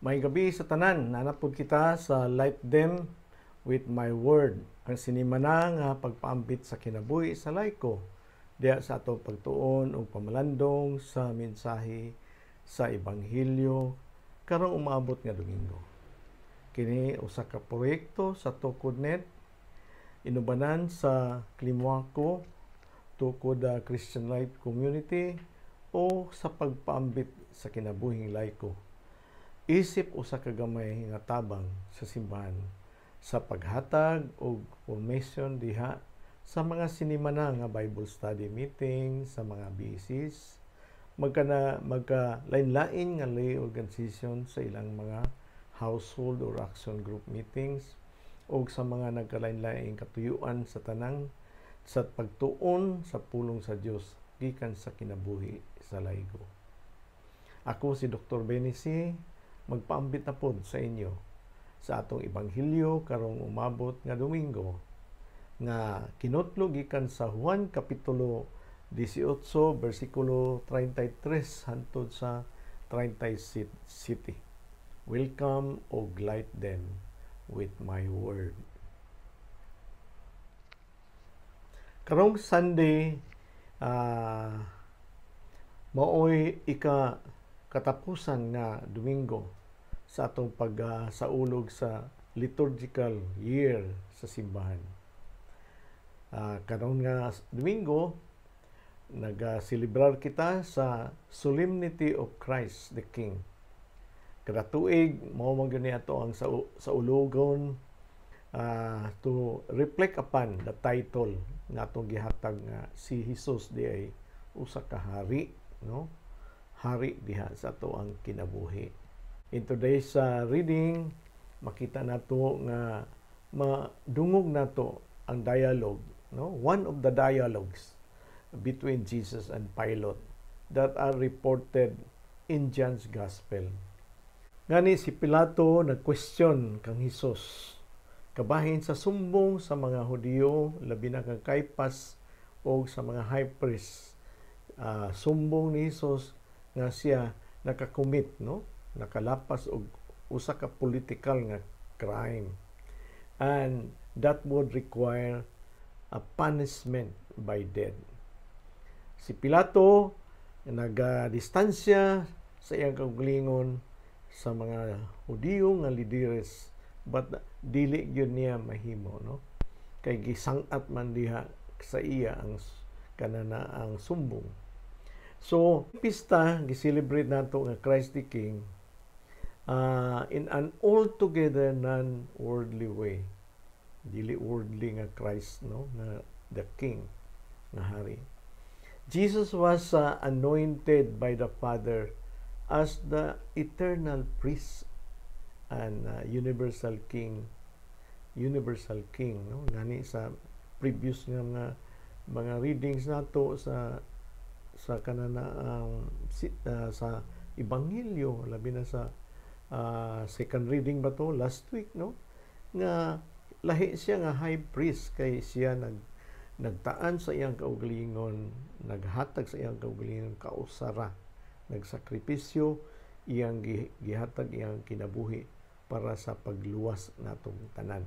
Maayong gabii sa tanan, naa na pod kita sa Light Them with My Word. Ang sinimana nga pagpaambit sa kinabuhi sa laiko diha sa atong pagtuon o pamalandong sa mensahe sa Ebanghelyo karong umaabot nga Domingo. Kini usa ka proyekto sa TukodNet inubanan sa Klimwako Tukod Christian Life Community o sa pagpaambit sa kinabuhing laiko isip usa ka gamay nga tabang sa simbahan sa paghatag og formation diha sa mga sinimana nga Bible study meeting sa mga BCs, magka magka lain-lain nga lay organization sa ilang mga household or action group meetings o sa mga nagkalain-laing katuyuan sa tanang sa pagtuon sa pulong sa Dios gikan sa kinabuhi sa laygo. Ako si Dr. Benisi, magpaambit na pod sa inyo sa atong ebanghelyo karong umabot nga Domingo nga kinutlo gikan sa Juan kapitulo 18 bersikulo 33 hantod sa 37. Welcome og light them with my word. Karong Sunday, maoy ika katapusan nga Domingo sa atong pag saulog sa liturgical year sa simbahan. Karon nga Domingo, nag-celebrar kita sa Solemnity of Christ the King. Kada tuig mao man gyud ato ang sa ulogon to reflect upon the title nga atong gihatag nga si Jesus diay usa ka hari, no? Hari diha sa ato ang kinabuhi. In today's reading, makita nato nga madungog nato ang dialogue, no? One of the dialogues between Jesus and Pilate that are reported in John's Gospel. Ngani si Pilato nag-question kang Hesus kabahin sa sumbong sa mga Hudiyo, labi na kang Caiphas o sa mga high priest. Sumbong ni Hesus nga siya nakakomit, no, nakalapas og usa ka political nga crime and that would require a punishment by death. Si Pilato nagadistansya sa iyang kaugalingon sa mga Hudiyo nga lideres, but dili gyud niya mahimo, no, kay gisang-at man diha sa iya ang kanana ang sumbong. So, pista, gi-celebrate nato nga Christ the King in an altogether non-worldly way. Dili worldly nga Christ, no? Nga the King, nga hari. Jesus was anointed by the Father as the eternal priest and universal king, no? Gani sa previous nga mga readings nato sa kanana ang sa ebanghelyo, labi na sa second reading ba to last week, no, nga lahi siya nga high priest kay siya nagtaan sa iyang kaugalingon, naghatag sa iyang kaugalingon kausara, nagsakripisyo, iyang gihatag iyang kinabuhi para sa pagluwas natong tanan.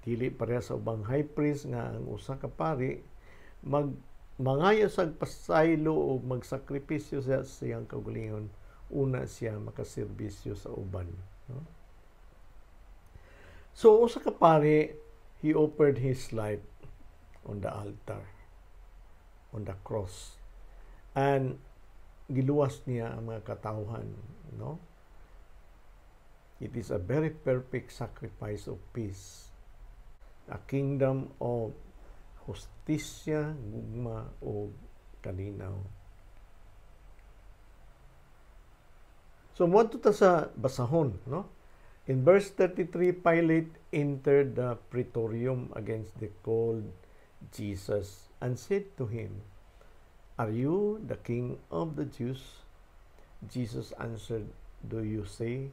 Dili pareha sa ubang high priest nga ang usa ka pari mag mangayo sa pasaylo o magsakripisyo siya sa iyang kaugalingon una siya makaserbisyo sa uban, no? So usa ka pari, he offered his life on the altar, on the cross, and giluwas niya ang mga katawhan, no? It is a very perfect sacrifice of peace, a kingdom of hustisya, gugma o kalinaw. So moadto ta sa basahon, no? In verse 33, Pilate entered the praetorium against the called Jesus and said to him, "Are you the king of the Jews?" Jesus answered, "Do you say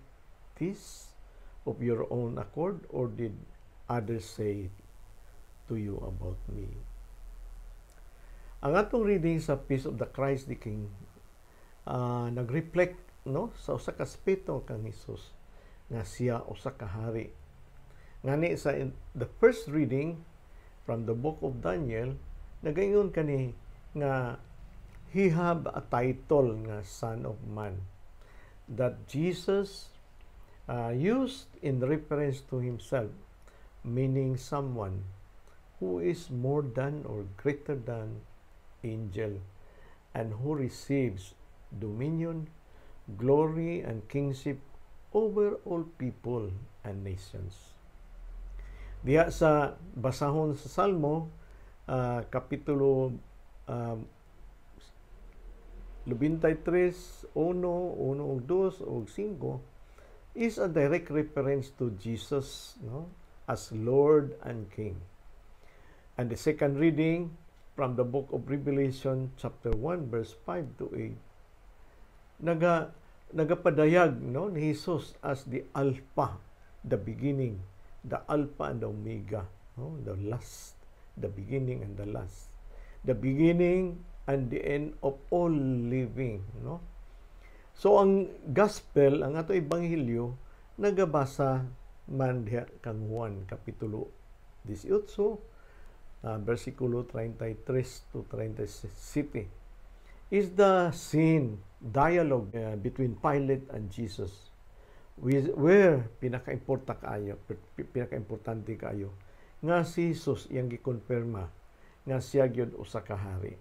this of your own accord, or did others say it to you about me?" Ang atong reading sa Feast of the Christ the King, nag-reflect, no, sa usa ka aspeto kang Hesus. nga siya usa ka hari. Ngani sa in the first reading from the book of Daniel, nagaingon kani nga he have a title nga Son of Man that Jesus used in reference to himself, meaning someone who is more than or greater than angel and who receives dominion, glory, and kingship over all people and nations. Diha sa basahon sa Salmo, Kapitulo 93, 1, 1 ug 2 ug 5 is a direct reference to Jesus, no, as Lord and King. And the second reading from the book of Revelation chapter 1 verse 5 to 8 nagapadayag, no, ni Jesus as the Alpha, the beginning, the Alpha and the Omega, no, the last, the beginning and the last. The beginning and the end of all living, no? So ang gospel, ang ato ebanghelyo, nagabasa man diha kang Juan kapitulo 18, versikulo 33 to 37 is the scene dialogue between Pilate and Jesus where pinakaimportante kaayo nga si Jesus iyang gikonfirma nga siya gyud usa ka hari.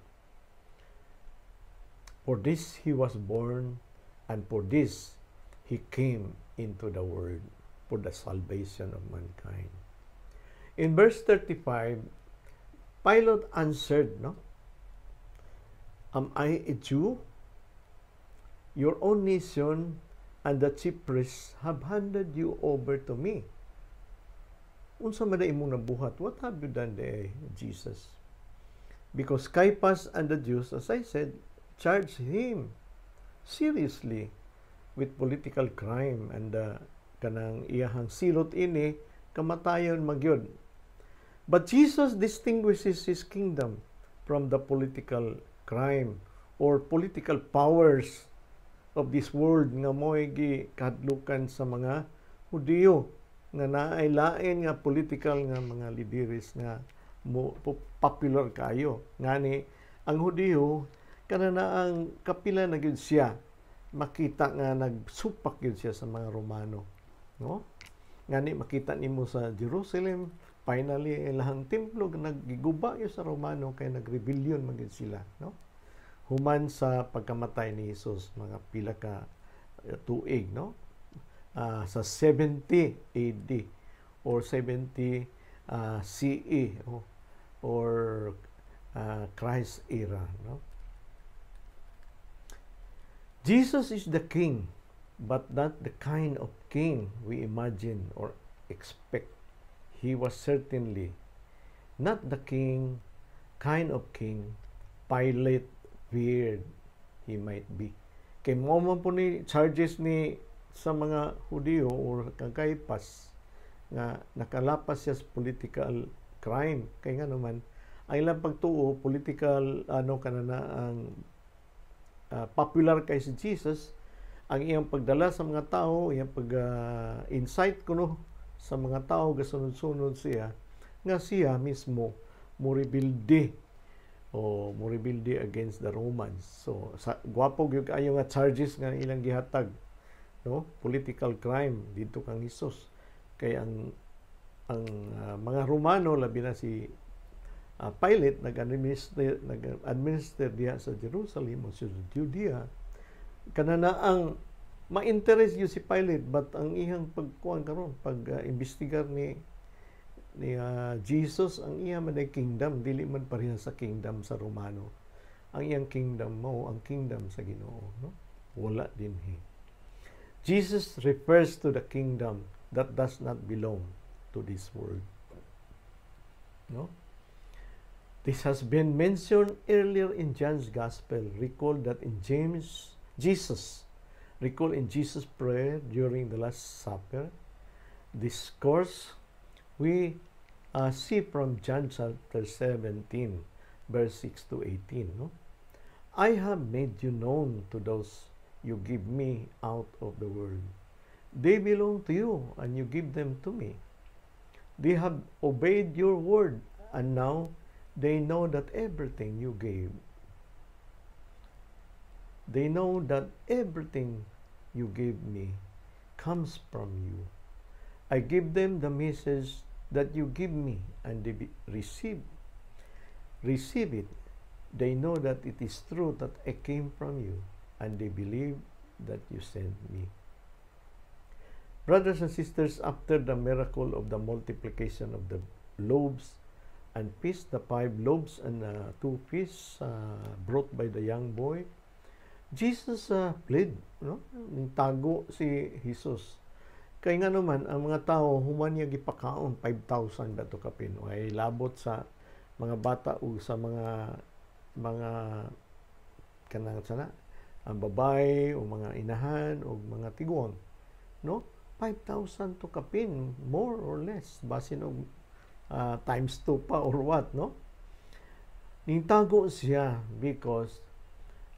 For this he was born and for this he came into the world, for the salvation of mankind. In verse 35, Pilate answered, no? "Am I a Jew? Your own nation and the chief priests have handed you over to me. Unsa man na imong nabuhat? What have you done there, Jesus?" Because Caiaphas and the Jews, as I said, charged him seriously with political crime and kanang iyahang silot ini kamatayon magyud. But Jesus distinguishes his kingdom from the political crime or political powers of this world nga mo'y gikahadlukan sa mga Hudiyo nga naay lain nga political nga mga lideres nga mo popular kayo. Ngani ang Hudiyo kana na ang kapila na gyud siya makita nga nagsupak gyud siya sa mga Romano, no? Ngani makita nimo sa Jerusalem, finally ilahang templo naggiguba yun sa Romano kay nagrebellion man gyud sila, no, human sa pagkamatay ni Jesus mga pila ka tuig, no, sa 70 AD or 70 CE, oh, or Christ era, no? Jesus is the king, but not the kind of king we imagine or expect. He was certainly not the king kind of king Pilate feared he might be. Kay mo man po ni charges ni sa mga Hudiyo or kang Caiaphas nga nakalapas siya sa political crime. Kay nga naman ang ilang pagtuo political ano kana na ang popular kay si Jesus, ang iyang pagdala sa mga tao, iyang pag insight kuno sa mga tao gasunod-sunod siya nga siya mismo mo rebelde o mo rebelde against the Romans. So sa gwapo gyud kaayo nga charges nga ilang gihatag, no, political crime dito kang Hesus. Kay ang mga Romano, labi na si Pilate, nag-administer diha sa Jerusalem o sa Judea, kana ang ma-interest yun si Pilate, but ang iyang pagkuan karon, pag imbestigar ni Jesus, ang iya man ay kingdom dili man pareha sa kingdom sa Romano. Ang iyang kingdom mo ang kingdom sa Ginoo, no, wala din he. Jesus refers to the kingdom that does not belong to this world, no? This has been mentioned earlier in John's Gospel. Recall that in James, Jesus, recall in Jesus' prayer during the Last Supper, discourse we see from John chapter 17, verse 6 to 18. No? "I have made you known to those you give me out of the world. They belong to you, and you give them to me. They have obeyed your word, and now they know that everything you gave. They know that everything you gave me comes from you. I give them the message that you give me, and they receive it. They know that it is true that I came from you, and they believe that you sent me. Brothers and sisters, after the miracle of the multiplication of the loaves and fish, the five loaves and two fish brought by the young boy, Jesus fled, no? Tago si Jesus. Kay nga naman, ang mga tao, human niya gipakaon, 5,000 ba to kapin, ay labot sa mga bata o sa mga kanang sana ang babae o mga inahan o mga tiguang, no? 5,000 to kapin, more or less, basin og times 2 pa or what, no? Nintago siya because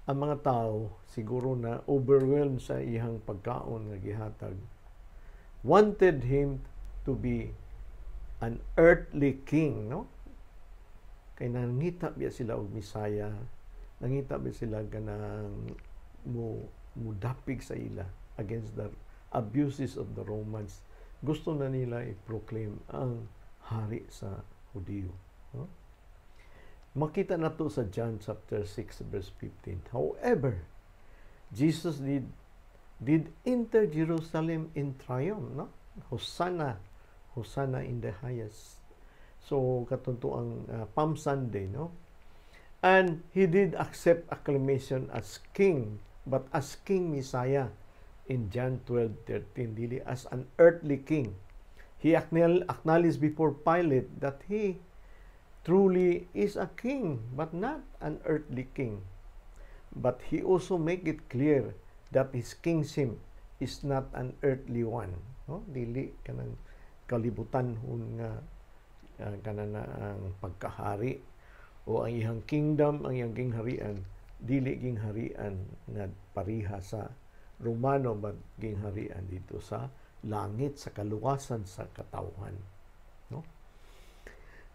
ang mga tao siguro na overwhelmed sa iyang pagkaon nga gihatag, wanted him to be an earthly king, no? Kay nangita biya sila og Misaya, nangita biya sila kanang mo mudapig sa ila against the abuses of the Romans. Gusto na nila i-proclaim ang hari sa Hudiyo. No? Makita na to sa John chapter 6 verse 15. However, Jesus did enter Jerusalem in triumph, no? Hosanna, Hosanna in the highest. So katunto ang Palm Sunday, no? And he did accept acclamation as king, but as King Messiah in John 12:13, dili as an earthly king. He acknowledged before Pilate that he truly is a king, but not an earthly king. But he also make it clear that his kingship is not an earthly one. No? Dili kanang kalibutan hun nga kanan na ang pagkahari o ang iyang kingdom, ang iyang gingharian, dili gingharian nga pariha sa Romano, but gingharian dito sa langit, sa kaluwasan sa katawhan. No?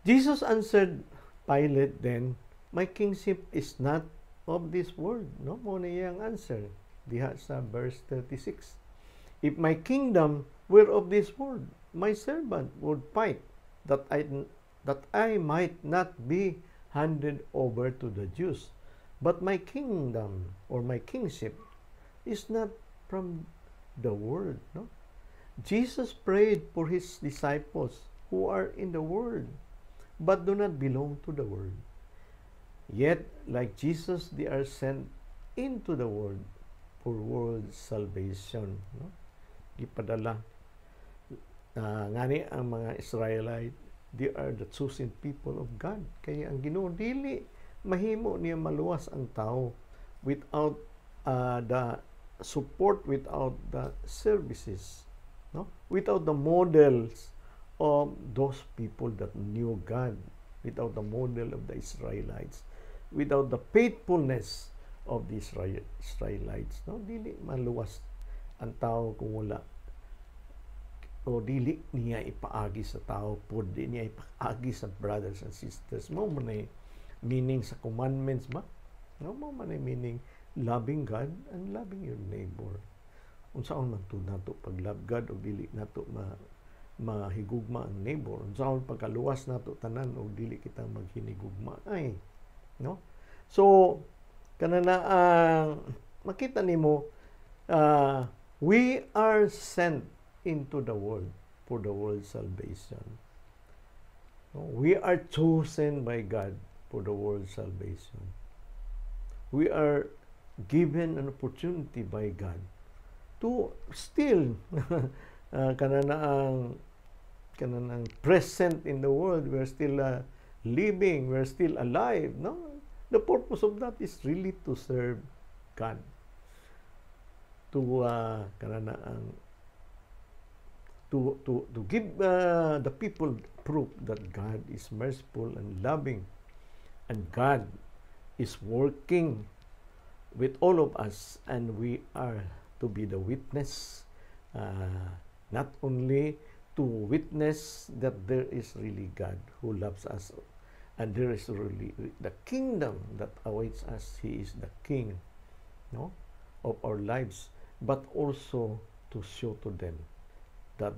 Jesus answered Pilate then, "My kingship is not of this world." No? Mao na iyang answer diha sa verse 36. "If my kingdom were of this world, my servant would fight that I might not be handed over to the Jews. But my kingdom or my kingship is not from the world." No? Jesus prayed for his disciples who are in the world, but do not belong to the world. Yet, like Jesus, they are sent into the world for world salvation. No? Gipadala. Ngani ang mga Israelite, they are the chosen people of God. Kaya ang Ginoo, dili mahimo niya maluwas ang tao without the support, without the services, no? Without the models of those people that knew God, without the model of the Israelites, without the faithfulness of the Israelites, no? Dili maluwas ang tao kung wala o dili niya ipaagi sa tao pod, di niya ipaagi sa brothers and sisters. Mao man ay meaning sa commandments ba, no? Mao man ay meaning loving God and loving your neighbor. Unsaon man to nato pag love God og dili nato mahigugma ang neighbor? Unsaon pagkaluwas nato tanan og dili kita maghinigugma ay, no? So kanana ang makita nimo, we are sent into the world for the world's salvation. No? We are chosen by God for the world's salvation. We are given an opportunity by God to still kanana ang present in the world. We're still living, we're still alive, no? The purpose of that is really to serve God, to kanana ang to give the people proof that God is merciful and loving and God is working with all of us, and we are to be the witness. Not only to witness that there is really God who loves us and there is really the kingdom that awaits us. He is the King, no, of our lives, but also to show to them that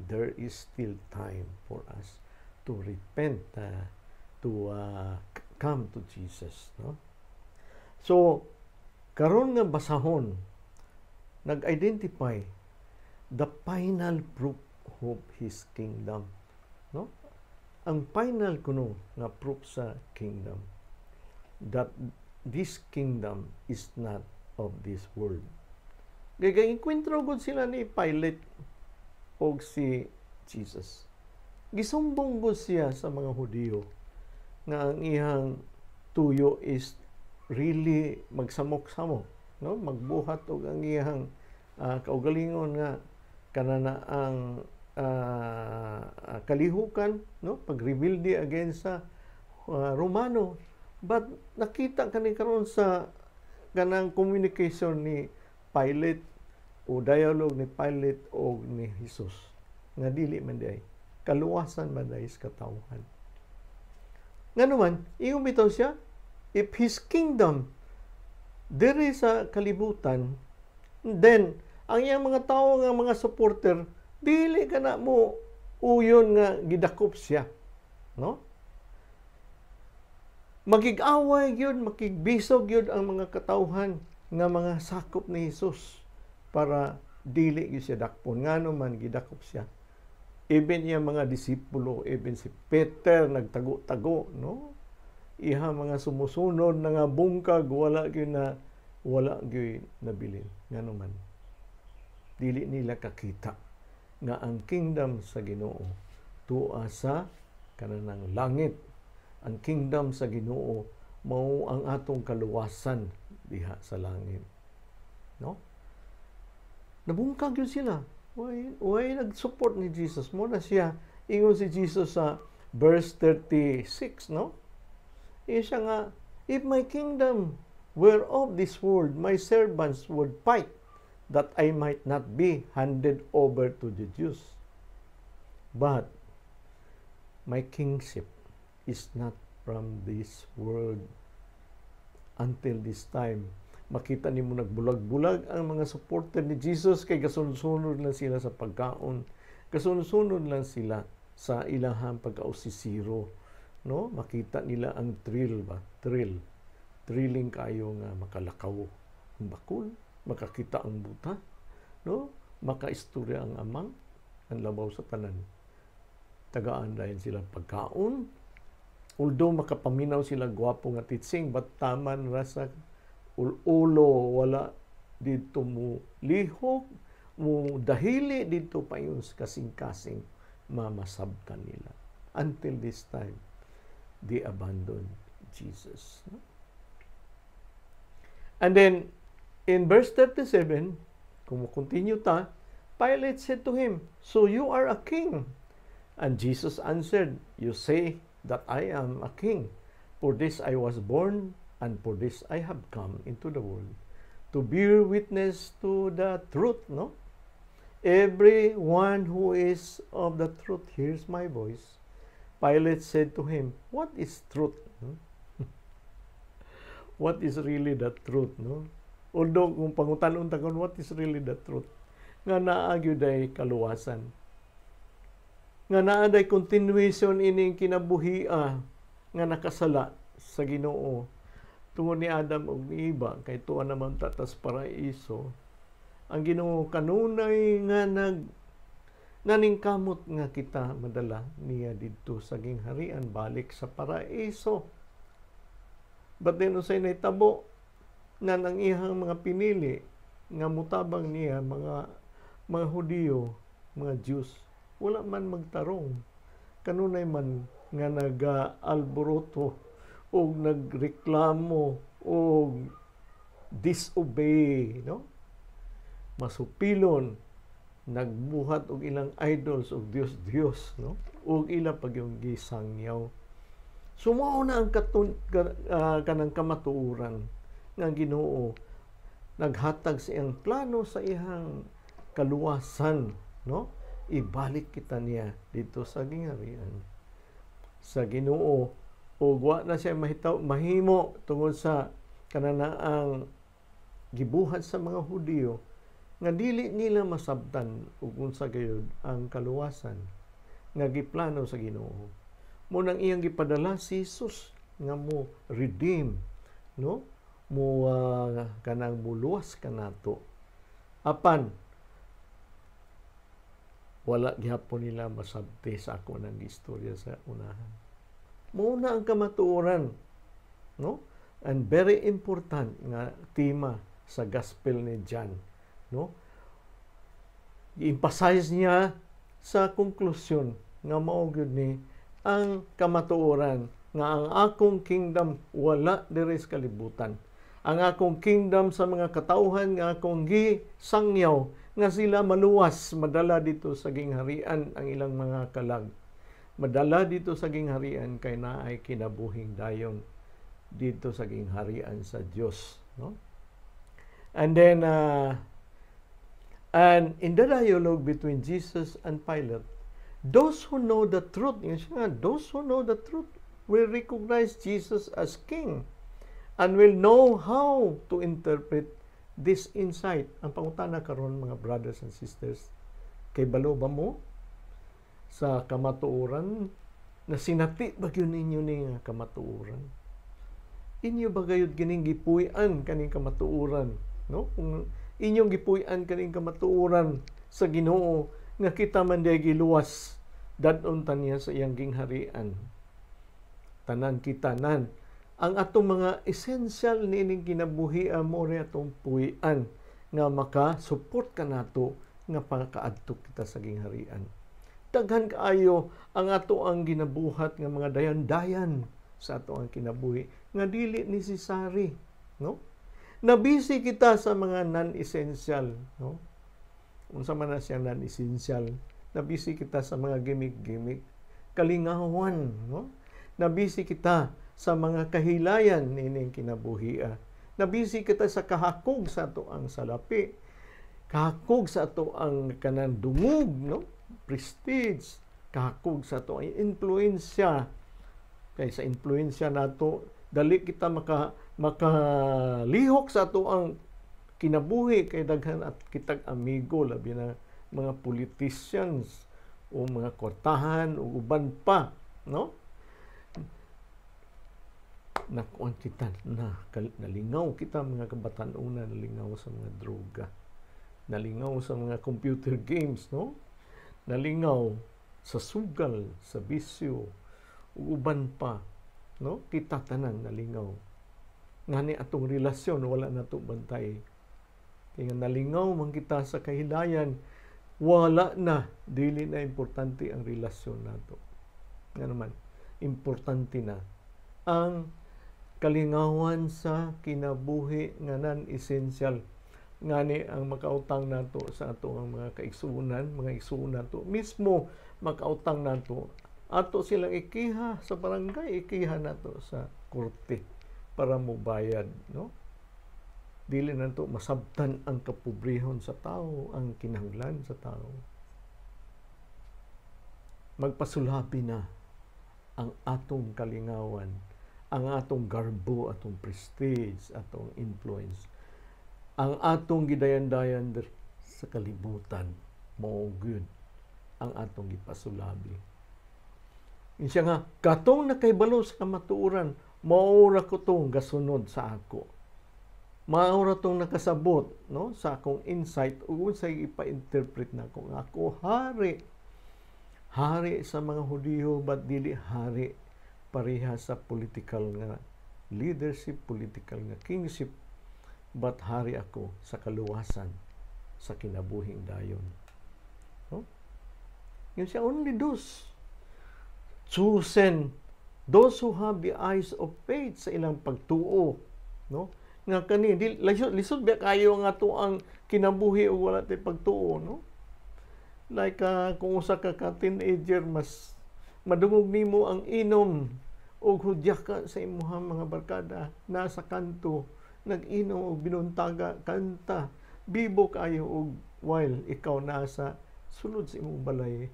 there is still time for us to repent, to come to Jesus, no? So karon nga basahon nag-identify the final proof of His kingdom, no? Ang final kuno nga proof sa kingdom, that this kingdom is not of this world. Kay engkwentro gud sila ni Pilate og si Jesus. Gisumbong gud siya sa mga Hudiyo nga ang iyang tuyo is really magsamok-samok, no, magbuhat og ang iyang kaugalingon nga kanana ang kalihukan, no, pagrebelde against sa Romano. But nakita kani karon sa kanang communication ni Pilate o dialogue ni Pilate o ni Jesus nga dili man diay kaluwasan man diay sa katawhan. Ngano man, ingon bitaw siya, if His kingdom diri sa kalibutan, then ang iyang mga tao nga mga supporter dili ka na mo uyon nga gidakop siya, no? Magig-away yun, makigbisog yun ang mga katawhan nga mga sakop ni Jesus para dili gyud siya dakpon. Ngano man, gidakop siya. Even iya mga disipulo, even si Peter nagtago-tago, no? Iha mga sumusunod na nga bungkag, wala gyud nabilin. Ngano man, dili nila kakita nga ang kingdom sa Ginoo tua sa kananang langit. Ang kingdom sa Ginoo mao ang atong kaluwasan diha sa langit, no? Nabungkag yun sila. Why nag-support ni Jesus mo na siya? Ingon si Jesus sa verse 36, no? Ingon siya nga, "If my kingdom were of this world, my servants would fight that I might not be handed over to the Jews. But my kingship is not from this world." Until this time, makita nimo nagbulag-bulag ang mga supporter ni Jesus kay gasunod-sunod lang sila sa pagkaon. Gasunod-sunod lang sila sa ilahang pagkausisiro, no? Makita nila ang thrill ba? Thrill. Thrilling kayo nga makalakaw ang bakul, makakita ang buta, no? Makaistorya ang amang, ang labaw sa tanan. Tagaan dahil sila pagkaon. Although makapaminaw sila gwapo nga titsing, but taman ra sa ulo, wala dito mo lihok, mo dahili dito pa yun kasing-kasing mamasabtan nila. Until this time, they abandoned Jesus. No? And then, in verse 37, kung continue ta, Pilate said to him, "So you are a king?" And Jesus answered, "You say that I am a king. For this I was born, and for this I have come into the world, to bear witness to the truth," no? "Everyone who is of the truth hears my voice." Pilate said to him, "What is truth?" What is really the truth, no? Although kung pangutan-on ta kon what is really the truth, nga naa gyud ay kaluwasan. Nga naa day continuation ining kinabuhia nga nakasala sa Ginoo tungod ni Adam ug ni Eva, kay tuwa naman ta tas paraiso. Ang Ginoo kanunay nga nag naningkamot nga kita madala niya didto sa gingharian, balik sa paraiso. But then unsay nahitabo nga ang iyang mga pinili nga mutabang niya, mga Hudiyo, mga Jews, wala man magtarong. Kanunay man nga naga-alboroto o nagreklamo o disobey, no? Masupilon, nagbuhat og ilang idols og Dios Dios, no? Ug ila pag yung gisangyaw. So mao na ang kanang kamatuoran nga Ginoo naghatag sa iyang plano sa iyang kaluwasan. no? Ibalik kita niya dito sa gingharian sa Ginoo. Ug wa na siya mahitaw mahimo tungod sa kananaang gibuhat sa mga Hudiyo nga dili nila masabtan ug unsa gayud ang kaluwasan nga giplano sa Ginoo. Mo nang iyang gipadala si Jesus nga mo redeem, no, mo kanang muluwas kanato. Apan wala gihapon nila masabti sa ako ng istorya sa unahan. Mao na ang kamatuoran, no? And very important nga tema sa Gospel ni John, no? I-emphasize niya sa konklusyon nga mao gyud ni ang kamatuoran nga ang akong kingdom wala diri sa kalibutan. Ang akong kingdom sa mga katawhan nga akong gisangyaw nga sila maluwas, madala dito sa gingharian ang ilang mga kalag. Madala dito sa gingharian kay naay kinabuhing dayon dito sa gingharian sa Dios, no? And then and in the dialogue between Jesus and Pilate, those who know the truth, yun siya, those who know the truth will recognize Jesus as King and will know how to interpret this insight. Ang pangutana karon, mga brothers and sisters, kay balo ba mo sa kamatuoran? Na sinati ba gyud ninyo ni nga kamatuoran? Inyo ba gayud kining gipuy-an kaning kamatuoran, no? Kung inyong gipuy-an kaning kamatuoran sa Ginoo nga kita man diay giluwas, dad-on ta niya sa iyang gingharian. Tanan kita nan ang atong mga essential niining kinabuhi mo rin atong puy-an nga maka-support kanato nga pakaadto kita sa gingharian. Daghan kaayo ang ato ang ginabuhat nga mga dayan-dayan sa ato ang kinabuhi nga dili necessary, no? Nabisi kita sa mga non-essential, no? Unsa man na siya non-essential? Nabisi kita sa mga gimmick-gimmick, kalingawan, no? Nabisi kita sa mga kahilayan nining kinabuhia. Nabisi kita sa kahakog sa ato ang salapi, kahakog sa ato ang kanang dungog, no? Prestige, kahakog sa ato ang impluensya. Kay sa impluensya nato, dali kita makalihok sa ato ang kinabuhi kay daghan at kitag amigo, labi na mga politicians o mga kwartahan o uban pa, no? Nakuan kita na nalingaw kita, mga kabataan una, nalingaw sa mga droga, nalingaw sa mga computer games, no? Nalingaw sa sugal, sa bisyo ug uban pa, no? Kita tanan nalingaw. Ngani atong relasyon wala nato bantay kay nga nalingaw man kita sa kahilayan, wala na, dili na importante ang relasyon nato. Nga naman importante na ang kalingawan sa kinabuhi nga non-essential. Ngani ang makautang nato sa ato ang mga kaigsuonan, mga igsuonan nato mismo makautang nato, ato silang ikiha sa barangay, ikiha nato sa korte para mobayad, no? Dili nato masabtan ang kapobrehon sa tao, ang kinahanglan sa tao. Magpasulabi na ang atong kalingawan, ang atong garbo, atong prestige, atong influence, ang atong gidayan-dayan sa kalibutan, mao gyud ang atong gipasulabi. Insiya nga, katong nakaibalo sa kamatuoran, maura ko tong gasunod sa ako. Maura tong nakasabot, no, sa akong insight ug unsay ipa-interpret na kung ako hari. Hari sa mga Hudiyo, but dili hari pareha sa political nga leadership, political nga kingship, but hari ako sa kaluwasan sa kinabuhing dayon. No? Yun siya, only those chosen, those who have the eyes of faith sa ilang pagtuo, no? Nga kani di lisod, lisod ba kayo nga ato ang kinabuhi ug wala tay pagtuo, no? Like kung usa ka ka teenager, mas madungog nimo ang inom og hudya ka sa imuhang mga barkada nasa kanto nag-inom og binuntaga, kanta, bibo kayo, og while ikaw nasa Sulod sa imong balay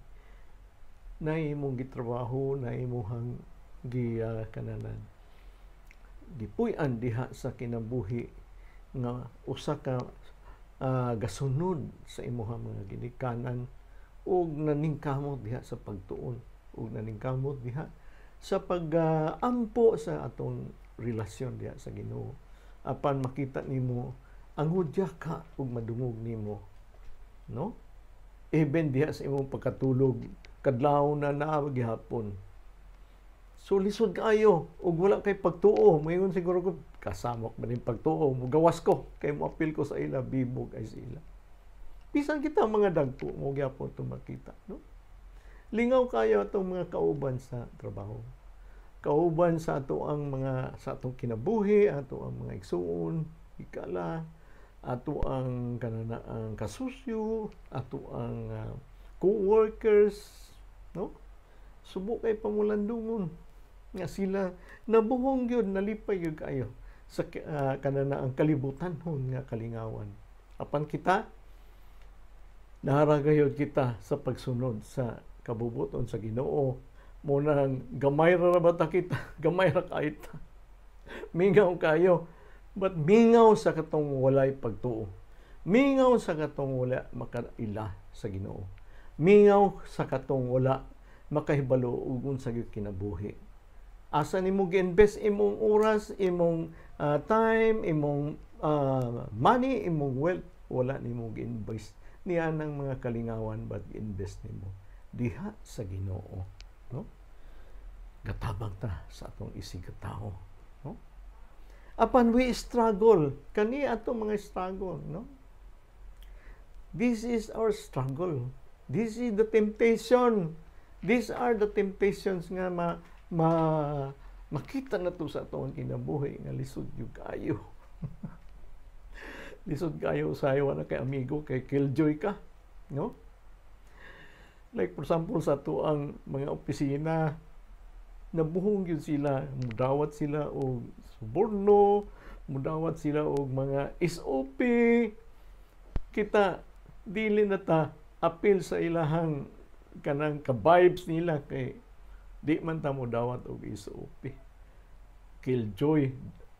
na imong gitrabaho, na imong gi kananan gipuy-an diha sa kinabuhi nga usa ka gasunod sa imuhang mga ginikanan ug naningkamot diha sa pagtuon ug naningkamot diha sa pag-ampo sa atong relasyon diha sa Ginoo. Apan makita nimo ang hudya ka ug madungog nimo, no? Even diha sa imong pagkatulog, kadlaw na naa gihapon. So lisod kaayo ug wala kay pagtuo. Moingon siguro ko, kasamok man ning pagtuo, mugawas ko kay moapil ko sa ila, bibog ay sila. Bisan kita mga dagko mo gyapon to makita, no? Lingaw kayo atong mga kauban sa trabaho. Kauban sa ato ang mga sa atong kinabuhi, ato ang mga igsuon, higala, ato ang kanana ang kasusyo, ato ang co-workers, no? Subo kay pamulandungon nga sila nabuhong gyud, nalipay gyud kayo sa kanana ang kalibutan hon nga kalingawan. Apan kita nahara gayud kita sa pagsunod sa kabubuton sa Ginoo. Mo nang gamay ra ba ta kita, gamay ra kaayo ta. Mingaw kayo, but mingaw sa katong walay pagtuo. Mingaw sa katong wala makaila sa Ginoo. Mingaw sa katong wala makahibalo ug unsa gyud kinabuhi. Asa nimo gi-invest imong oras, imong time, imong money, imong wealth, wala nimo gi-invest niya ng mga kalingawan, but gi-invest nimo diha sa Ginoo, no? Gatabang ta sa atong isig tao, no? Apan we struggle kani atong mga struggle, no? This is our struggle. This is the temptation. These are the temptations nga ma, ma makita na to sa atong kinabuhi nga lisod gyud kayo. Lisod kayo usahay wala kay amigo kay killjoy ka, no? Like for example, sa ang mga opisina, nabuhong gyud sila, mudawat sila og suborno, mudawat sila og mga SOP. Kita dili na ta apil sa ilahang kanang ka-vibes nila kay di man ta modawat og SOP. Killjoy.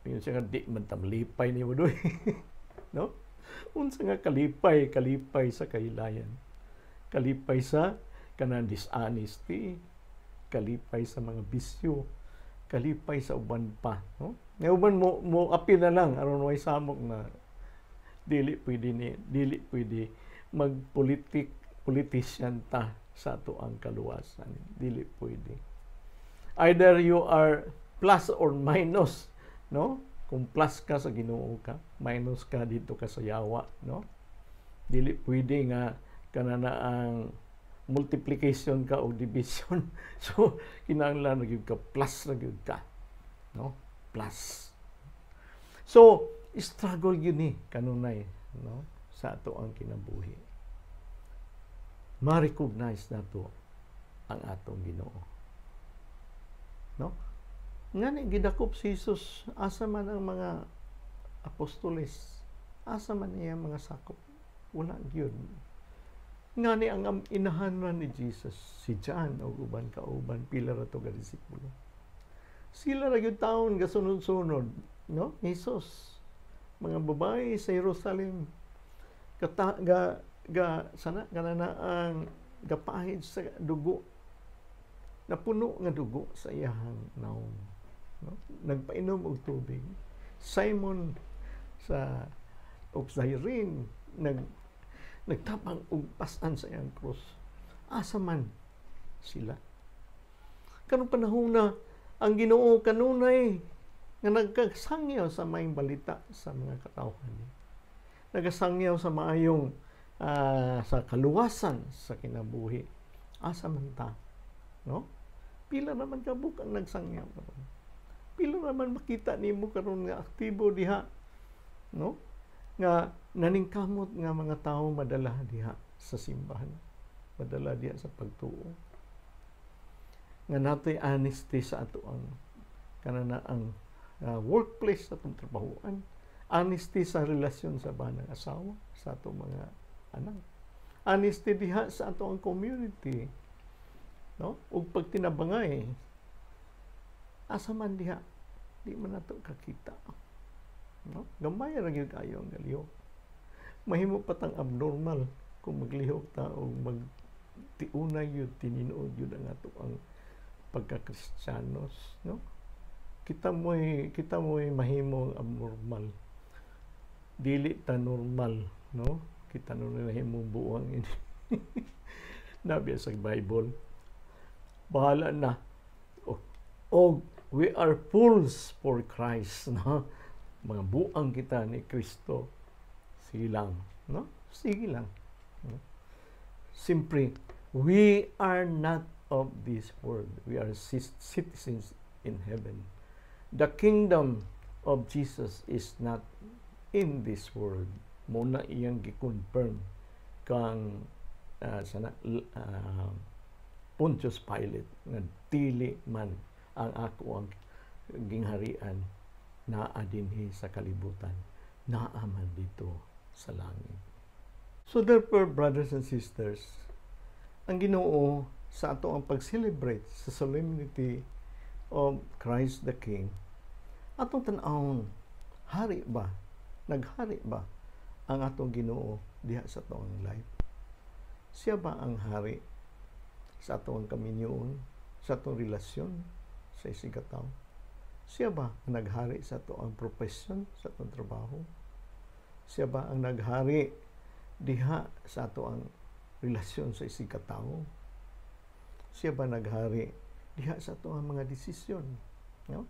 Yun siya nga di man ta malipay nimo doy. No? Unsa nga kalipay, kalipay sa kahilayan. Kalipay sa kanang dishonesty, kalipay sa mga bisyo, kalipay sa uban pa, no? Nga uban mo mo apil na lang aron way samok na dili pwede ni dili pwede magpolitik politician ta sa ato ang kaluwasan. Dili pwede. Either you are plus or minus, no? Kung plus ka, sa Ginoo ka, minus ka, dito ka sa yawa, no? Dili pwede nga kanana ang multiplication ka o division. So kinahanglan na gyud ka plus na gyud ka, no? Plus. So struggle gyud ni kanunay, no? Sa ato ang kinabuhi. Ma-recognize nato ang atong Ginoo. No? Ngani gidakop si Jesus, asa man ang mga apostoles, asa man iya mga sakop, wala gyud. Ngani ang inahan ra ni Jesus, si John o uban kauban, pila ra to ka disipulo. Sila ra gyud taon gasunod-sunod, no? Jesus, mga babae sa Jerusalem, kata ga ga sana kanana ang gapahid sa dugo, napuno nga dugo sa iyahang naong, no? Nagpainom og tubig. Simon sa og Cyrene nagtabang og pas-an sa iyang krus. Asa man sila? Karong panahon na ang Ginoo kanunay nga nagkasangyaw sa maayong balita sa mga katawhan. Nagasangyaw sa maayong sa kaluwasan sa kinabuhi. Asa man ta? No? Pila naman kabuk ang nagsangyaw karon. Pila naman makita nimo karon nga aktibo diha, no? Nga naningkamot nga mga tao madala diha sa simbahan, madala diha sa pagtuo. Nga natoy honesty sa ato ang kanana ang workplace, sa atong trabahoan, honesty sa relasyon sa banang asawa, sa atong mga anak. Honesty diha sa ato ang community, no? Ug pagtinabangay, asa man diha, di man nato kakita, no? Gamay ra gyud kayo ang galihok. Mahimo pa tang abnormal kung maglihok ta o mag tiunay yun, tinuod yun ang ato ang pagka-Kristiyanos, no? Kita mo'y mahimong abnormal. Dili ta normal, no? Kita no nahimong buwang ini. Nabiya sa Bible. Bahala na. O, we are fools for Christ, no? Mga buang kita ni Kristo. Sige lang, no? Sige lang. No? Simpre, we are not of this world. We are citizens in heaven. The kingdom of Jesus is not in this world. Mao na iyang gi-confirm kang sana Pontius Pilate nga dili man ang ako ang gingharian naa dinhi sa kalibutan, naa man dito sa langit. So therefore, brothers and sisters, ang Ginoo sa ato ang pag-celebrate sa solemnity of Christ the King, atong tan-awon, hari ba, naghari ba ang atong Ginoo diha sa atong life? Siya ba ang hari sa atong kaminyoon, sa atong relasyon sa isigkatawo? Siya ba ang naghari sa ato ang profesyon, sa atong trabaho? Siya ba ang naghari diha sa ato ang relasyon sa isigkatawo? Siya ba naghari diha sa ato ang mga desisyon? No?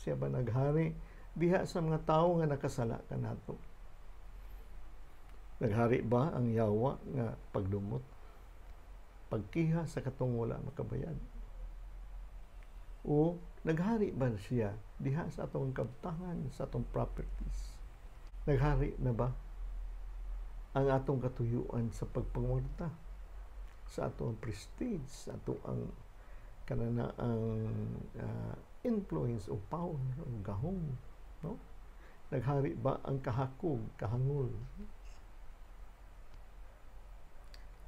Siya ba naghari diha sa mga tawo nga nakasala kanato? Naghari ba ang yawa nga pagdumot? Pagkiha sa katong wala makabayad? O naghari ba siya diha sa atong kabtangan, sa atong properties? Naghari na ba ang atong katuyuan sa pagpangwarta, sa atong prestige, sa atong ang kanana ang influence o power o gahom, no? Naghari ba ang kahakog, kahangol?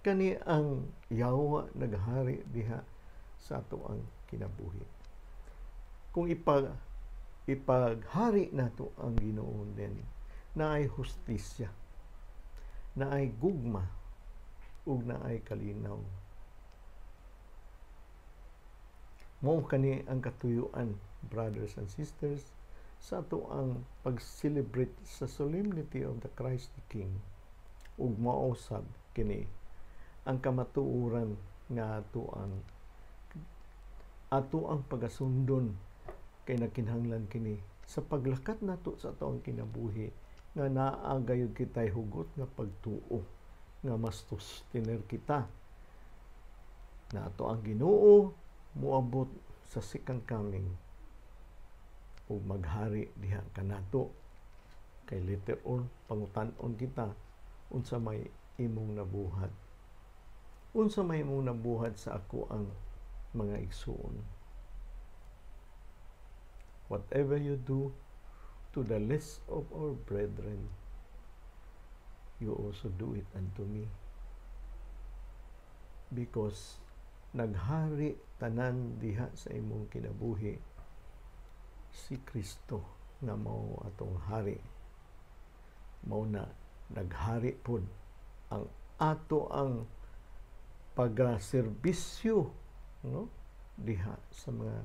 Kani ang yawa naghari diha sa ato ang kinabuhi. Kung ipaghari nato ang Ginoo, din naay hustisya, naay gugma, ug naay kalinaw. Mao kani ang katuyuan, brothers and sisters, sa ato ang pag-celebrate sa solemnity of the Christ the King. Ug mao sab kini ang kamatuoran nga ato ang pagasundon kay nagkinahanglan kini sa paglakat nato sa ato ang kinabuhi nga naa gayud kitay hugot nga pagtuo nga mas tiner kita na ato ang Ginoo moabot sa second coming ug maghari diha kanato. Kay later on pangutan-on kita, unsa may imong nabuhat, unsa may imong nabuhat sa ako ang mga igsuon? Whatever you do to the least of our brethren, you also do it unto me. Because naghari tanan diha sa imong kinabuhi si Kristo nga mao atong hari. Mao na naghari pod ang ato ang pagaserbisyo, no, diha sa mga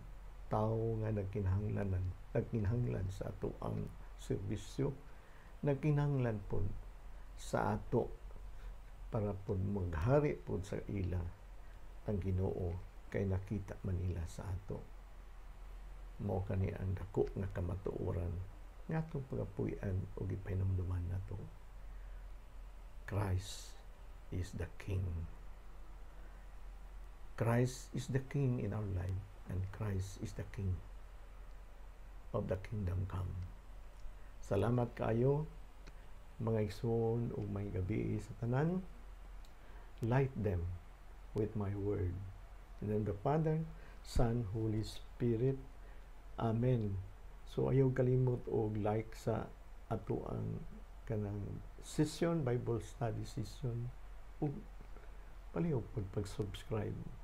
tawo nga nagkinahanglan sa ato ang serbisyo, nagkinahanglan pod sa ato para pod maghari pod sa ila ang Ginoo kay nakita man nila sa ato. Mao kani ang dako nga kamatuoran nga atong pagapuy-an ug gipahinumduman nato. Christ is the King. Christ is the King in our life, and Christ is the King of the kingdom come. Salamat kaayo, mga igsoon, ug may gabi sa tanan. Light them with my word. In the name of the Father, Son, Holy Spirit. Amen. So ayaw kalimot og like sa ato ang kanang session, Bible study session. Ug palihog pag pag-subscribe.